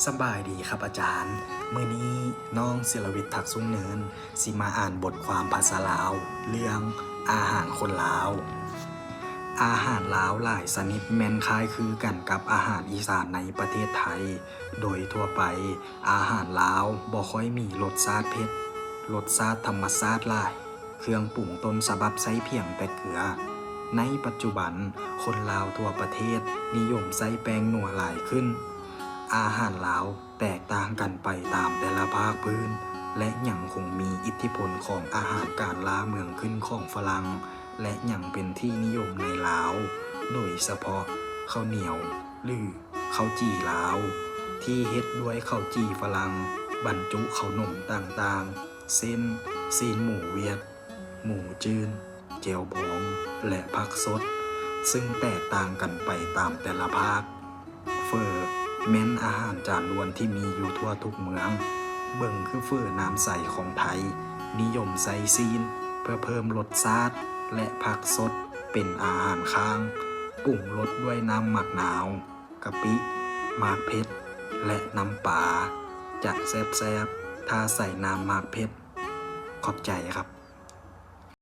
ສະບາຍດີຄັບອາຈານ. ມື້ນີ້ນ້ອງ ສິລະວິດ ທັກສຸງເນີນ ຊິມາອ່ານບົດຄວາມພາສາລາວ ເລື່ອງອາຫານຄົນລາວ. ອາຫານລາວຫຼາຍຊະນິດແມ່ນຄ້າຍຄືກັນກັບອາຫານອີສານໃນປະເທດໄທ. ໂດຍທົ່ວໄປ, ອາຫານລາວບໍ່ຄ່ອຍມີລົດຊາດເຜັດ, ລົດຊາດທຳມະຊາດຫຼາຍ. ເຄື່ອງປຸງຕົ້ນສະບັບໃຊ້ພຽງແຕ່ເກືອ. ໃນປັດຈຸບັນ, ຄົນລາວທົ່ວປະເທດນິຍົມໃຊ້ແປ້ງນົວຫຼາຍຂຶ້ນ. ອາຫານລາວແຕກຕ່າງກັນໄປຕາມແຕ່ລະພາກພື້ນ ແລະ ຍັງຄົງມີອິດທິພົນຂອງອາຫານການລ່າເມືອງຂຶ້ນຂອງຝຣັ່ງ ແລະ ຍັງເປັນທີ່ນິຍົມໃນລາວ, ໂດຍສະເພາະເຂົ້າໜຽວ ຫຼື ເຂົ້າຈີ່ລາວ ທີ່ເຮັດດ້ວຍເຂົ້າຈີ່ຝຣັ່ງ ບັນຈຸເຂົ້າໜົມຕ່າງໆ ເຊັ່ນ ຊີ້ນໝູຫວຽດ, ໝູຈືນ, ແຈ່ວບອງ ແລະ ຜັກສົດ, ຊຶ່ງແຕກຕ່າງກັນໄປຕາມແຕ່ລະພາກ. ເຝີແມ່ນອາຫານຈານດ່ວນທີ່ມີຢູ່ທົ່ວທຸກເມືອງ. ເບິ່ງຄືເຝີນ້ຳໃສຂອງໄທ, ນິຍົມໃສ່ຊີ້ນເພື່ອເພີ່ມລົດຊາດ ແລະ ຜັກສົດເປັນອາຫານຄ້າງ, ປຸງລົດດ້ວຍນ້ຳໝາກນາວ, ກະປິ, ໝາກເຜັດ ແລະ ນ້ຳປາ. ຈະແຊບໆ ຖ້າໃສ່ນ້ຳໝາກເຜັດ. ຂອບໃຈຄັບ.